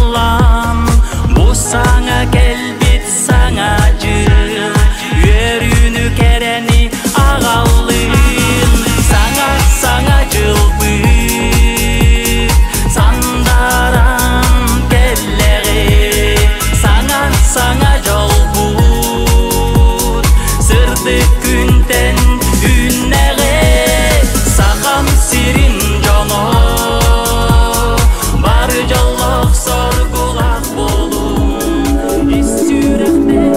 Арыаллаан бу саҥа кэлбит саҥа дьыл үөрүүнү кэрэни аҕаллын саҥа саҥа дьылбыт сандаран кэллэҕи саҥа саҥа дьолбут сырдык күнтэн үүннэҕи Сахам сирин дьоно бары дьоллоох соргулаах буолуҥ ис сүрэхтэн.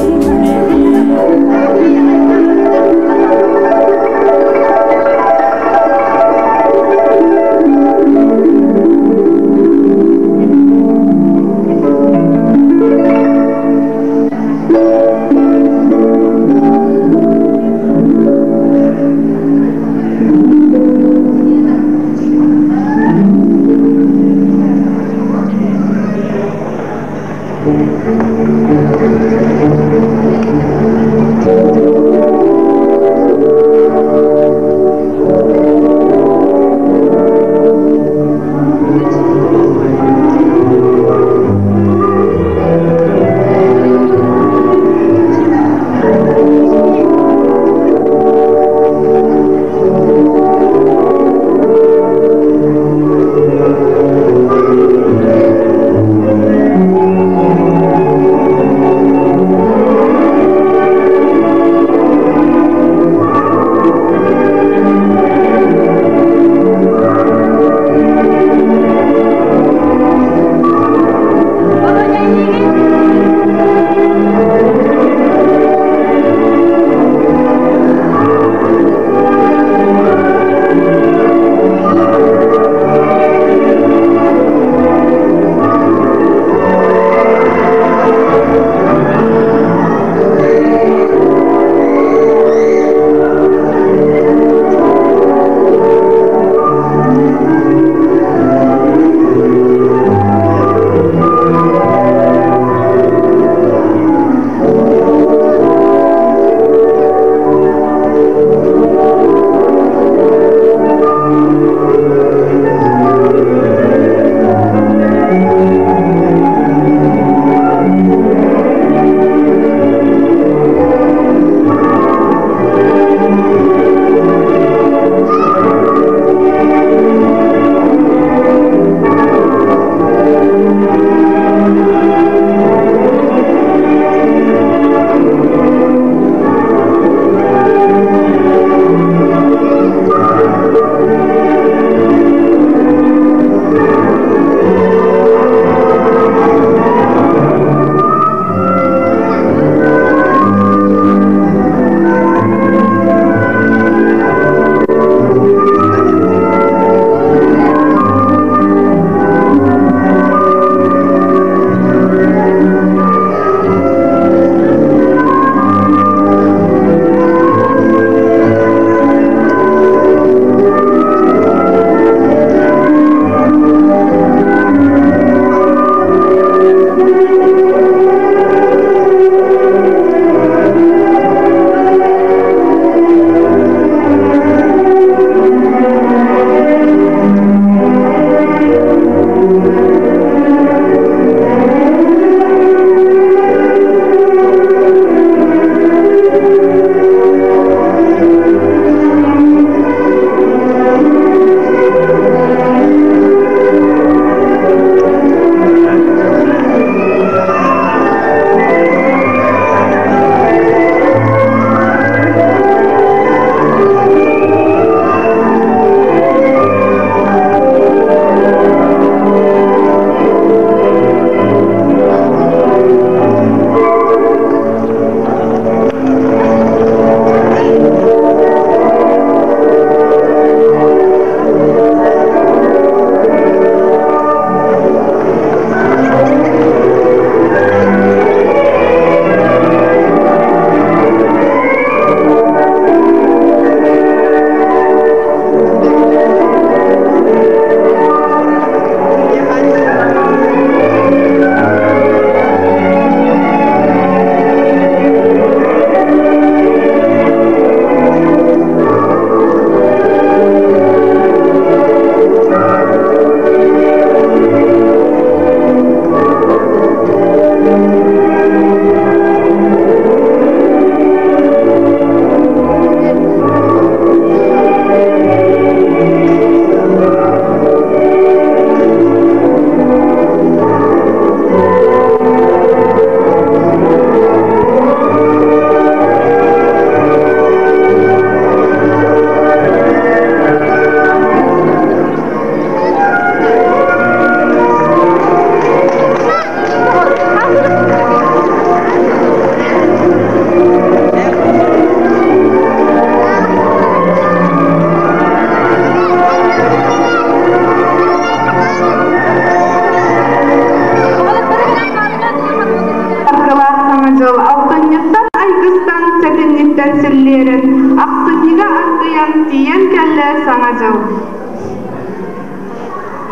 күнтэн силлиэрэн, ахсынньыга аргыйан тиийэн кэллэ Саҥа дьыл.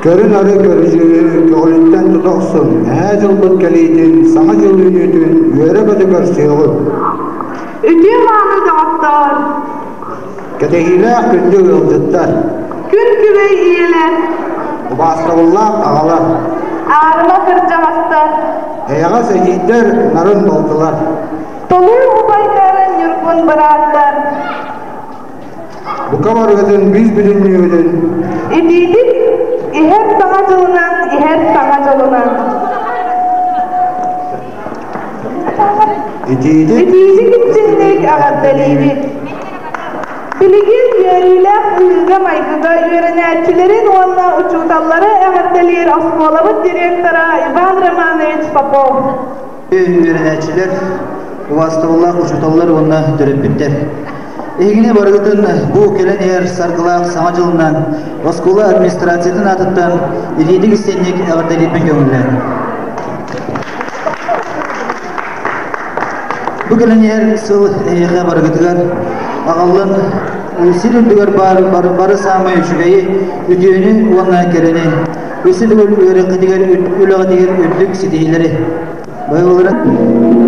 Көрүн-ары көрүдьүөһү көҕүлүттэн тута охсун, эһээ дьылбыт кэлиитин, Саҥа дьыл үүнүүтүн үөрэ-көтө көрсүөҕүҥ. Үтүө мааны доҕоттоор! Кэтэһиилээх күндү ыалдьыттар! Күн күбэй ийэлэр! Убаастабыллаах аҕалар! Аарыма кырдьаҕастар! Эйэҕэс эдьиийдэр, нарын балтылар! Толуу убайдар, ньургун бырааттар! Бука барыгытын бүүс бүтүннүүбүтүн Итиитик иһэр саҥа дьылынан, иһэр саҥа дьолунан. Итиитик Итиитик истинник эҕэрдэлиибит. Билигин үөрүүлээх быһыыга-майгыга үөрэнээччилэрин уонна учууталлары эҕэрдэлиир оскуолабыт директора Иван Романович Попов. Үөрэнээччилэр, убаастабыллаах учууталлар уонна төрөппүттэр. Эһигини барыгытын бу кэлэн иһэр саргылаах Саҥа дьылынан оскуола администрациятын аатыттан итиитик истиҥник эҕэрдэлиирбин көҥүллээн. Бу кэлэн иһэр сыл эһиэхэ барыгытыгар аҕаллын сир үрдүгэр баар бары саамай үчүгэйи, үтүөнү уонна кэрэни Үс төгүл үөрэххитигэр, үлэҕитигэр үрдүк ситиһиилэри. Байылларын.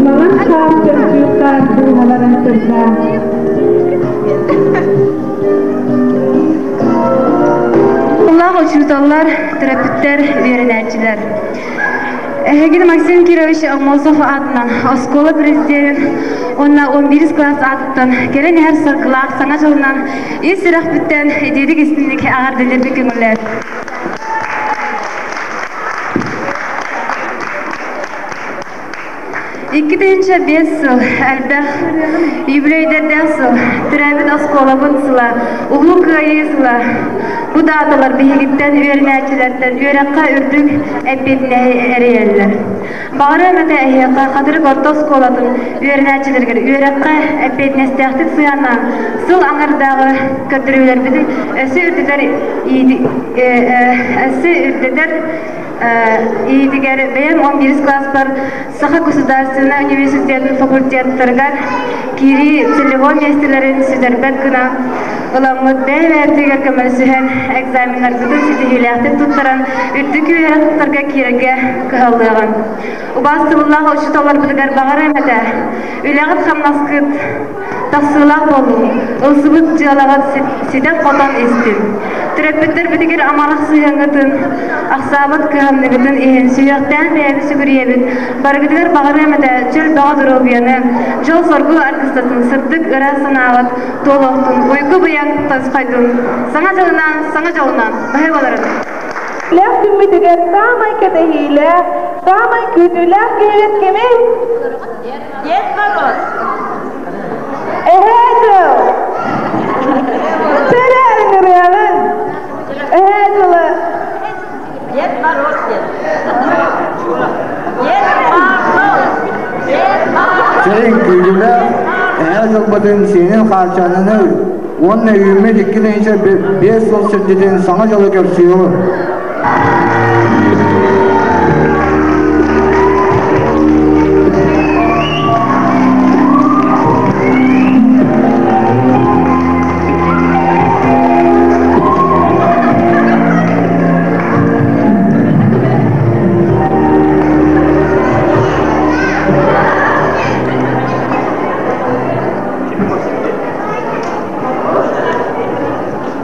Маҥан хаар чөмчүүк-хаар дууһаларын сырдаа. Улаах учууталлар, төрөппүттэр, үөрэнээччилэр. Эһигин Максим Кирович Аммосов аатынан оскуола президенин уонна 11 класс аатыттан кэлэн иһэр саргылаах саҥа дьылынан ис сүрэхпиттэн итиитик истинник эҕэрдэлиирбин көҥүллээн. 2005 сыл элбэх юбилейдэрдээх сыл, төрөөбүт оскуолабыт сыла, Улуу Кыайыы сыла. Бу дааталар биһигиттэн үөрэнээччилэртэн үөрэххэ үрдүк эппиэтинэһи эрийэллэр. Баҕарыам этэ эһиэхэ Хатырык орто оскуолатын үөрэнээччилэригэр үөрэххэ эппиэтинэстээхтик сыһыаннаан сыл аҥардааҕы көрдөрүүлэрбитин өссө үрдэтэр өссө үрдэтэр иитигэр бэйэм 11 класспар Саха государственнай университетын факультеттарыгар киирии целевой миэстэлэрин сүтэрбэт гына ыламмыт бэйэ-бэйэбитигэр көмөлөсүһэн экзаменнарбытын ситиһиилээхтик туттаран үрдүк үөрэхтэргэ киирэргэ кыһаллыаҕын. Убаастабыллаах учууталларбытыгар баҕарыам этэ, үлэҕит-хамнаскыт тахсыылаах буоллун, ылсыбыт дьыалаҕыт ситэн-хотон истин. Төрөппүттэрбитигэр амарах сыһыаҥҥытын, ахсаабат кыһамньыгытын иһин сүһүөхтээн бэйэбит сүгүрүйэбит. Барыгытыгар баҕарыам этэ чөл бөҕө доруобуйаны, дьол-соргу аргыстатын, сырдык ыра санааҕыт туолуохтун, уйгу-быйаҥ тосхойдун. Саҥа дьылынан, саҥа дьолунан! Баһыыбаларын! Лэх күммүтүгэр саамай кэтэһиилээх, саамай күүтүүлээх киһибит кимий? Дед Мороз. Эһээ дьыл! Сэрэ ыҥырыаҕын! Эһээ дьылы! Дед Мороз диэн. Дед Мороз! Дед Мороз! Чэйин күүтүүлээх эһээ дьылбытын сиэнин хаарчаананы уонна үүммүт 2005 сыл сирдьитин Саҥа дьылы көрсүөҕүҥ.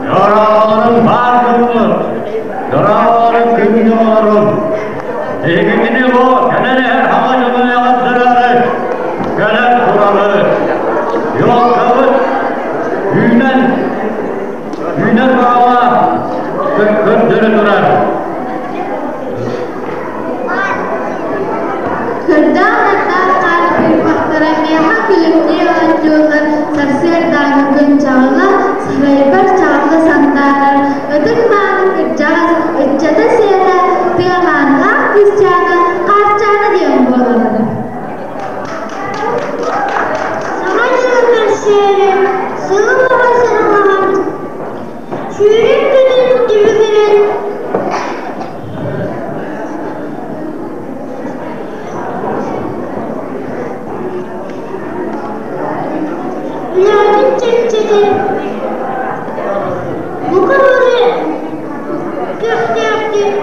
Дороолорум баар дьоммут, дороолорум күндү оҕолорум, эһигини бу кэлэн иһэр хаҥа дьону эҕэрдэлээри кэлэн турабыт. Елкабыт үүнэн, үүнэн баҕала көрдөрө турар. Кырдаан-ардаах хаар кыырпахтара миэхэ күлүмнүү оонньууллар, сарсыардааҥҥы күн чаҕыла, сарайбар чаҕылы сандаарар, ытык-мааны кырдьаҕас, ыччата сиэтэ, тыамааннаах кыысчаана Хаарчаана диэн буолар. Саҥа дьылы көрсөөрү, сылы быһа сыралаһан, сүүрүк-көтөн түбүгүрэн кэлбиккитигэр бука бары көхтөөхтүк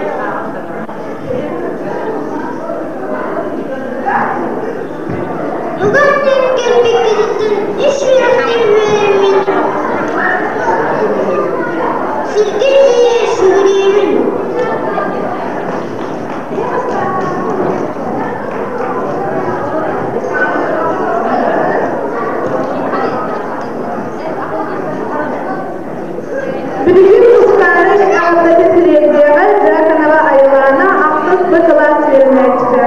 Угаттан кэлбиккититтэн ис сүрэхтэн үөрэммин, сиргэ тиийэ сүгүрүйэбин. Билигин Тускааны эҕэрдэтин тириэрдиэҕэ Дьяконова Айылаана ахсыс Б кылаас үөрэнээччитэ.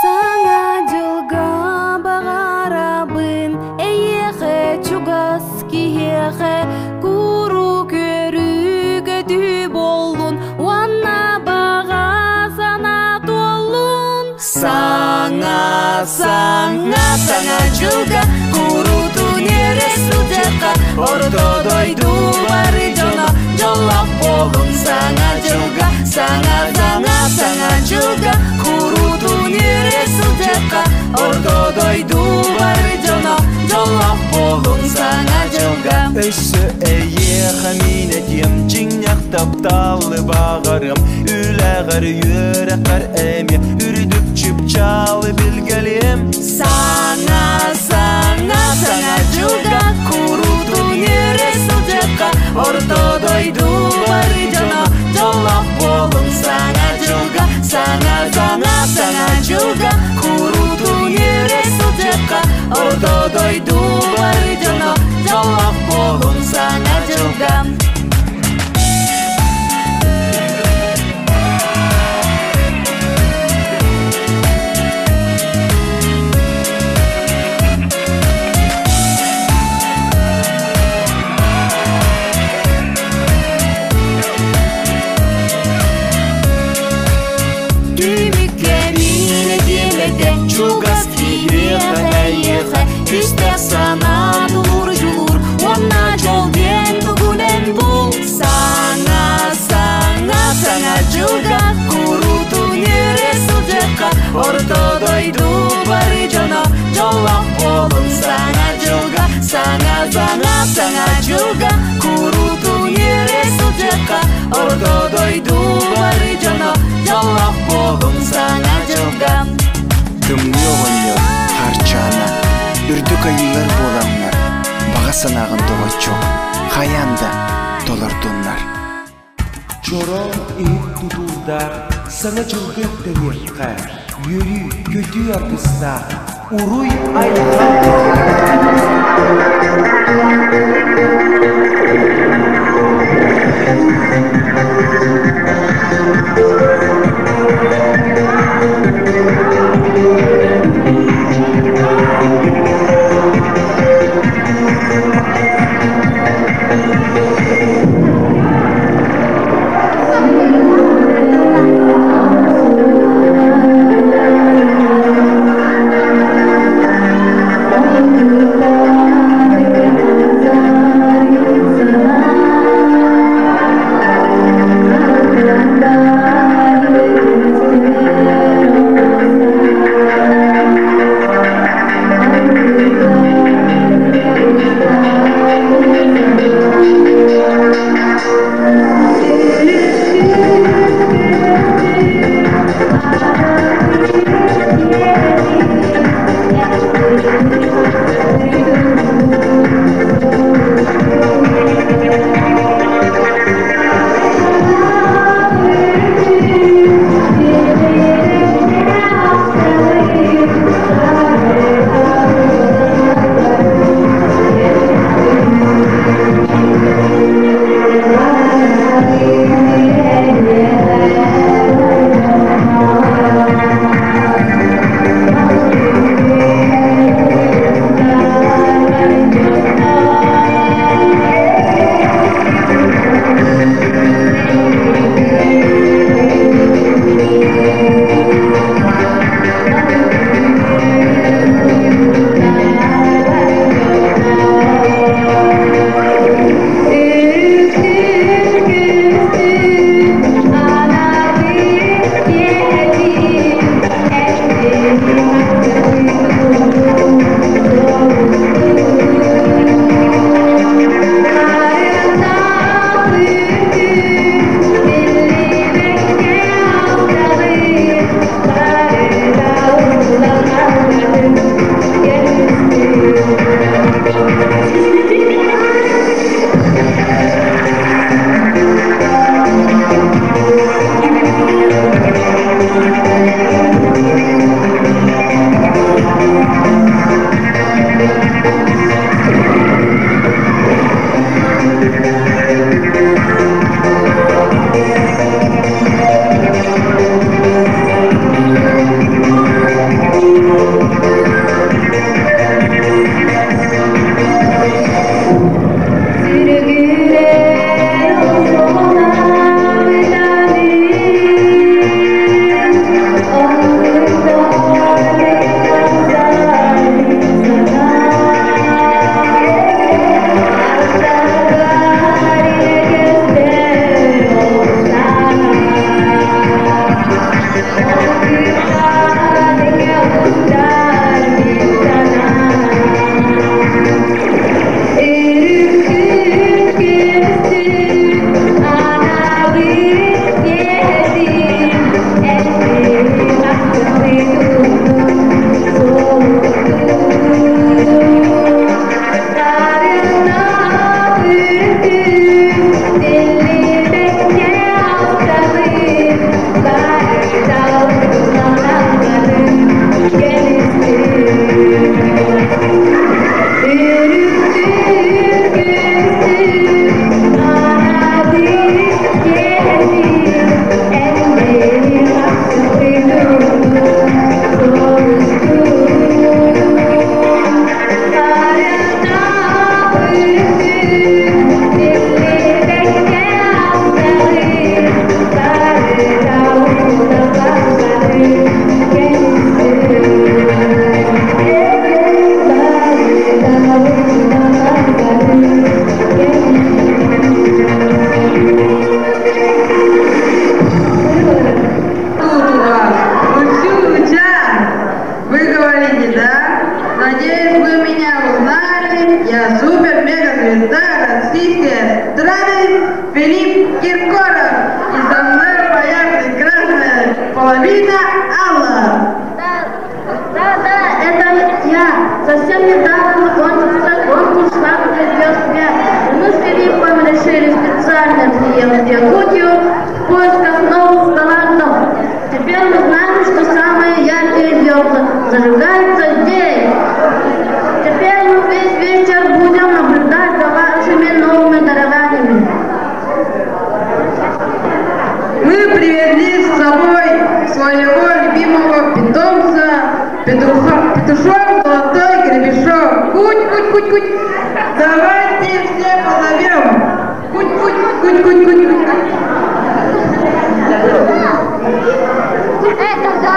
Саҥа дьылга баҕарабын эйиэхэ чугас киһиэхэ куруук үөрүү-көтүү буоллун уонна баҕа санаа туоллун. Саҥа, саҥа, саҥа дьылга куруутун эрэ сылдьыахха орто дойду бары дьоно дьоллоох буолун саҥа дьылга саҥа саҥа саҥа дьылга куруутун эрэ сылдьыахха орто дойду бары дьоно дьоллоох буолун саҥа дьылга Өссө эйиэхэ мин этиэм дьиҥнэх тапталы баҕарыам үлэҕэр үөрэххэр эмиэ үрдүк чыпчаалы билгэлиэм Саҥа, саҥа, саҥа дьылга куруутун эрэ сылдьыахха орто дойду бары дьоно дьоллоох буолун саҥа дьылга саҥа саҥа саҥа дьылга куруутун эрэ сылдьыахха орто дойду бары дьоно дьоллоох буолун саҥа дьылга. Түмүккэ мин этиэм этэ чугас киһиэхэ эйиэхэ күүстээх санаа тулуур дьулуур уонна дьол диэн тугунан бул саҥа саҥа саҥа дьылга куруутун эрэ сылдьыахха орто дойду бары дьоно дьоллоох буолун саҥа дьылга саҥа саҥа саҥа дьылга куруутун эрэ сылдьыахха буолуохха, орто дойду бары дьоно, дьоллоох буолуҥ саҥа дьылга. Тымныы оҕонньор Харчаана, үрдүк айыылар буоланнар, баҕа санааҕын доҕоччук, хайаан да толордуннар. Чороон иһит тутуурдаах саҥа дьылга үктэниэххэ, үөрүү, көтүү аргыстаах уруй айхал! Надеюсь, вы меня узнали. Я супер-мега-звезда российской эстрады. Филипп Киркоров. И со мной моя прекрасная половина Алла. Да, да, да, это я. Совсем недавно закончился конкурс «Радуга звезд 5». И мы с Филиппом решили специально приехать в Якутию в поисках новых талантов. Теперь мы знаем, что самые яркие звезды зажигаются здесь. Теперь мы весь вечер будем наблюдать за вашими новыми дарованиями. Мы привезли с собой своего любимого питомца, петуха, петушок золотой гребешок. Куть, куть, куть, куть. Давайте все позовем. Куть, куть, куть, куть, куть, куть, куть. Это да.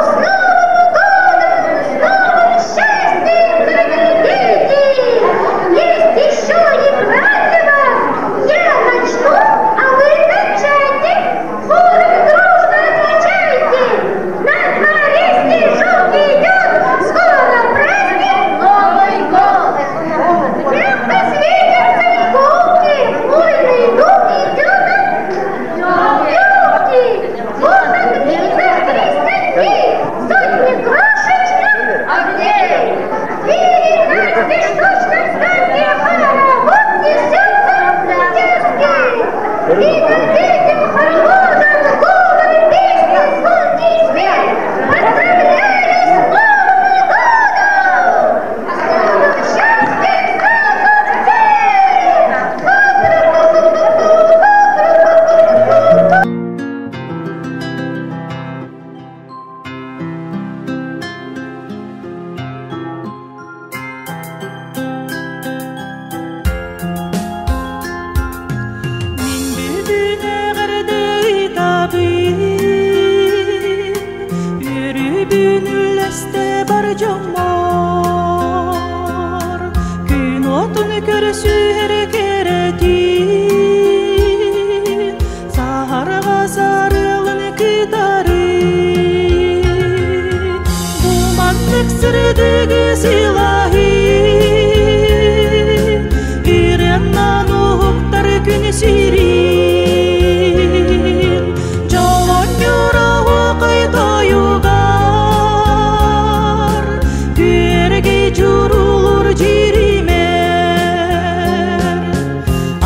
С Новым годом! С новым счастьем, дорогие дети! Есть еще игра для вас! Я начну, а вы кончайте! Хором дружно отвечайте! На дворе снежок идет, скоро праздник Новый год! Мягко светятся иголки, хвойный дуб идет от елки! Вот огни за 300 сотни крошечных огней! Двери настежь точно в сказке, хоровод несется детский! И над этим хороводом говор, песни, звонкий смех! Поздравляю с Новым годом! С новым счастьем сразу всех! Мин бүгүн эҕэрдэ ыытабын, үөрүүбүн үллэстэ бар дьоммор. Күн уотун көрсүһэр кэрэтин, саһарҕа сарыалын кытары. Бу маннык сырдыгы сылаһы, ырыаннан уһуктар күн сирин. Дьолонньура оһуокай тойугар, күөрэгэй дьурулуур дьиримэр.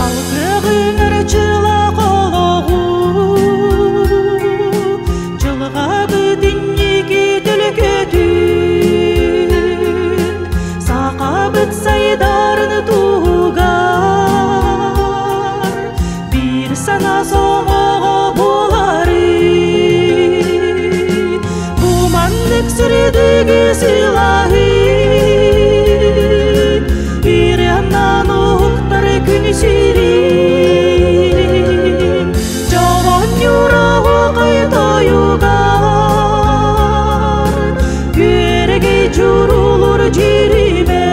Алгыгын арчылаах олоҕу, дьылҕабыт инники төлкөтүн, сахабыт сайдарын туһугар биир санаа сомоҕо буолары. Бу маннык сырдыгы сылаһы, ырыаннан уһуктар күн сирин. Дьолонньура оһуокай тойугар, күөрэгэй дьурулуур дьиримэр.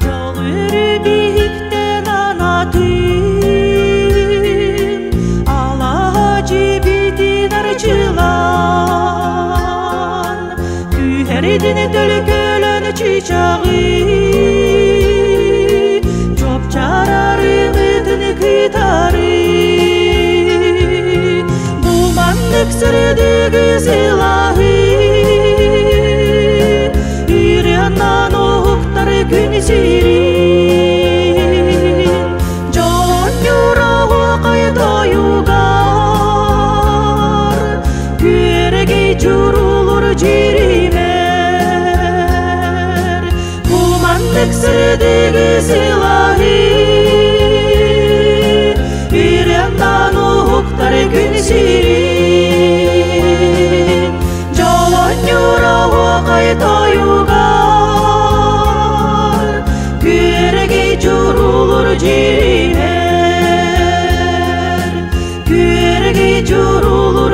Дьол өрүү биһиктэн анатын, алаһа дьиэбитин арчылаан, түһэрдин төлкөлөн чыычааҕы, чуопчаарар ымыытын кытары. Бу маннык сырдыгы сылаһы, ырыаннан уһуктар күн сирин. Дьолонньура оһуокай тойугар, күөрэгэй дьурулуур дьиримэр. Бу маннык сырдыгы сылаһы, ырыаннан уһуктар күн сирин. Дьолонньура оһуокай тойугар, күөрэгэй дьурулуур дьиримэр. Күөрэгэй дьурулуур.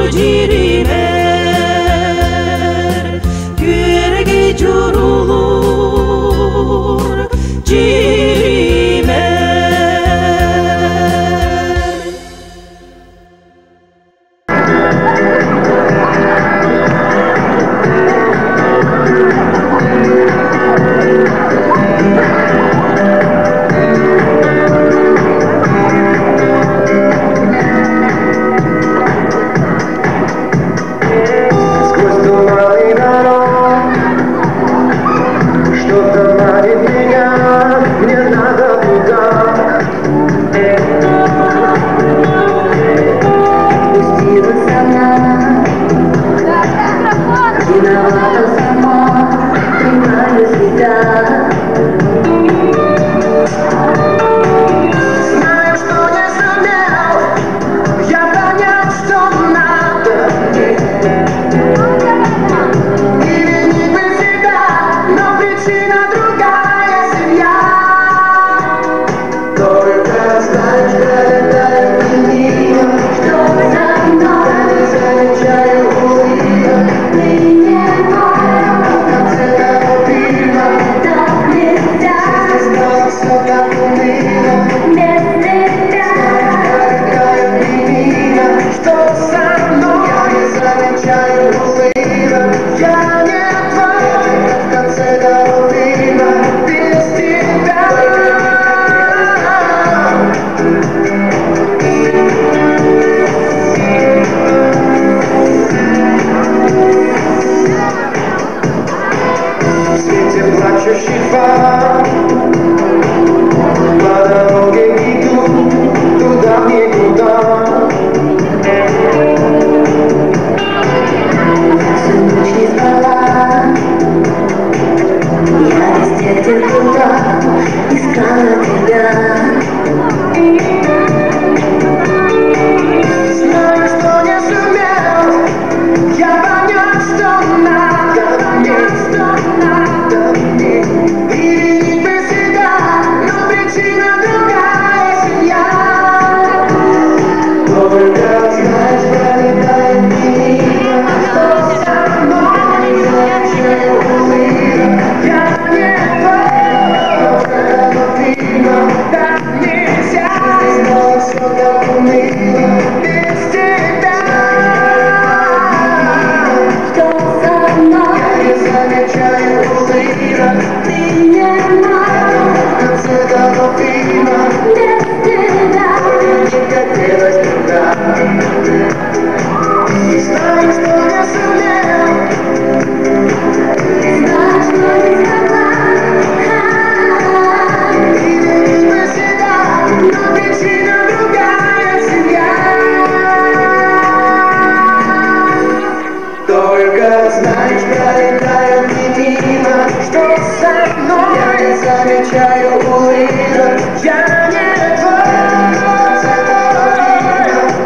замечаю улыбок. Я не твой,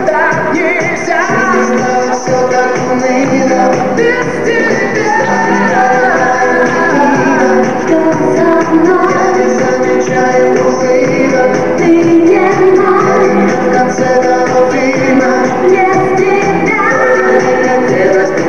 так нельзя. Стало все так уныло без тебя. Я не замечаю улыбок. Ты не мой. В конце того фильма без тебя. Не хотелось бы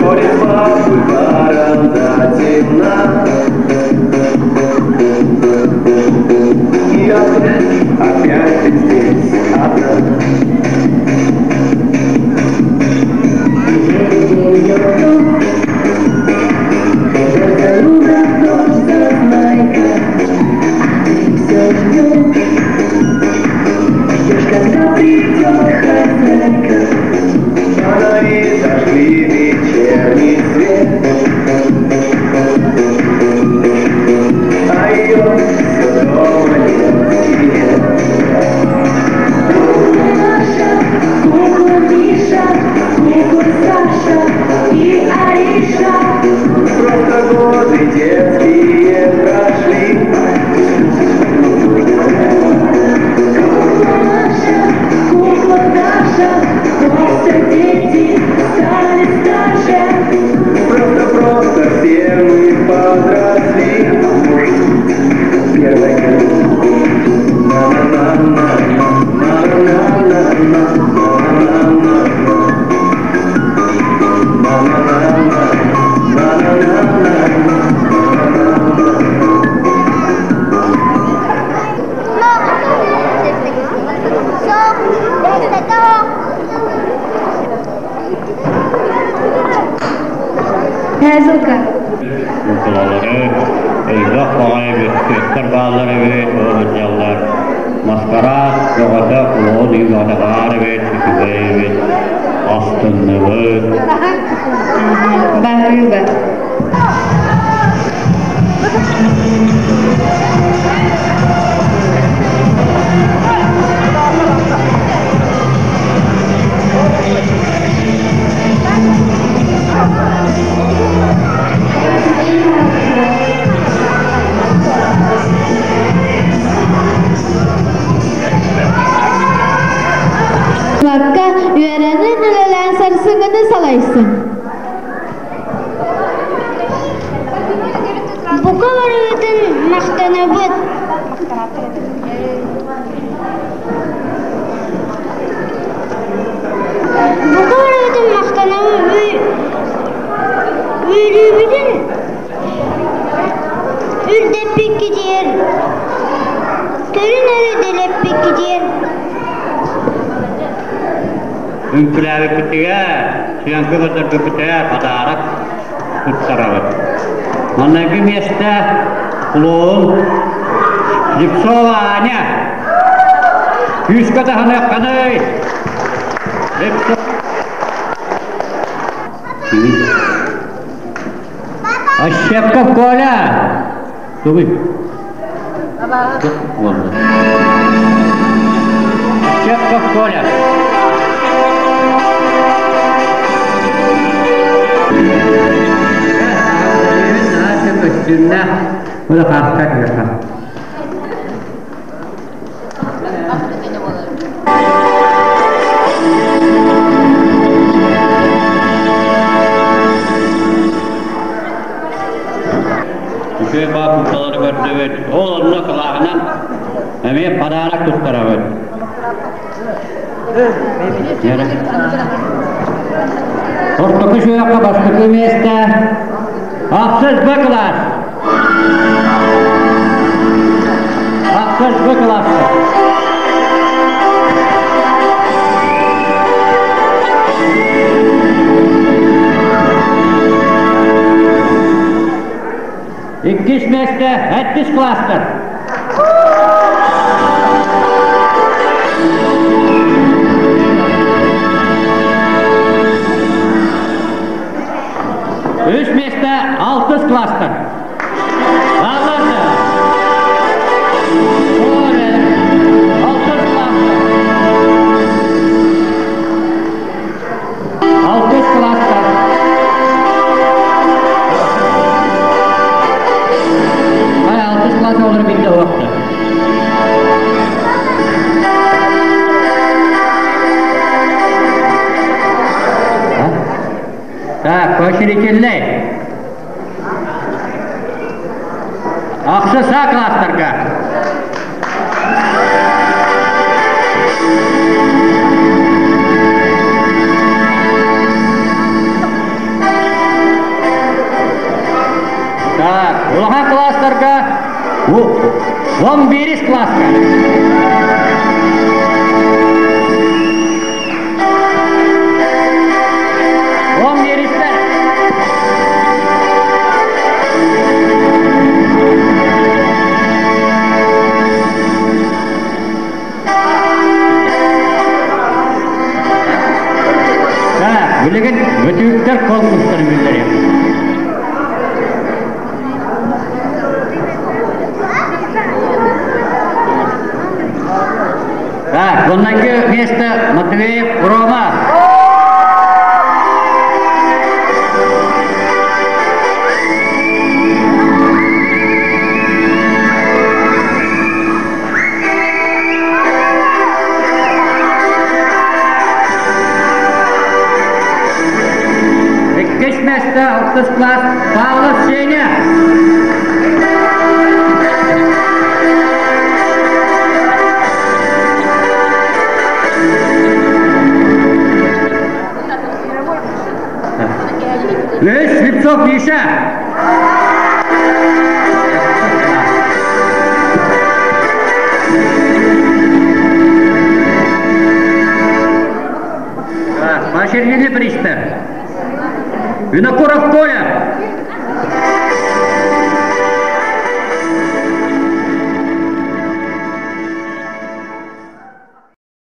Ходит по бульварам до темна. И опять, опять ты здесь одна. Фонари зажгли вечерний свет, а ее все дома нет и нет. Кукла Миша, кукла Саша и Ариша. Просто годы детские прошли. Кукла Маша, кукла Даша, просто дети стали старше. Просто-просто все мы подросли. Первая Хәзілка. Кукулалары, элбэх баҕайы бүттүөттэр бааллар эбит, оһодьаллар. Маскарад бөҕөтө, кулуон үй бөҕөтө баар эбит, үчүгэй эбит, астынныбыт. Баһыыба. Бакка үөрэнин үлэлээн сарсыҥҥыны салайсын. Бука барыгытын махтанабыт. Бука барыгытын махтанабыт. Үөрүүбүтүн үрдэппиккитигэр, көрүн-өрү дэлэппиккитигэр. Үҥкүүлээбиппитигэр, сыаҥка көрдөрбүппүтүгэр подарок туттарабыт. Маҥнайгы миэстэ клоун Слепцова Аня. Күүскэ таһыныахханый! Ощепков Коля! Тугуй? Ощепков Коля! Көстүүннэ. Бұл қарқа кірха. Эмиэ подарок туттарабыт. Ортоку сүһүөххэ бастакы миэстэ Ахсыс Б кылаас. Ахсыс Б кылааска. Иккис миэстэ сэттис класстар. Үс миэстэ алтыс класстар. Бааллар Алтыс класстар. Алтыс класстар. Ай, алтыс класс олар битте уақта. Так, поощрительный. Ахсыс А класстарга. Так, улахан класстарга 11 класска. Он биэристэр. Так, билигин бөтүүктэр конкурстарын биллэриэм. Так, оннуку место Матвеев Рома. Иккис место алтыс класс Павлов Сеня. Үс Слепцов Миша. Поощрительный пристав. Винокуров Коля.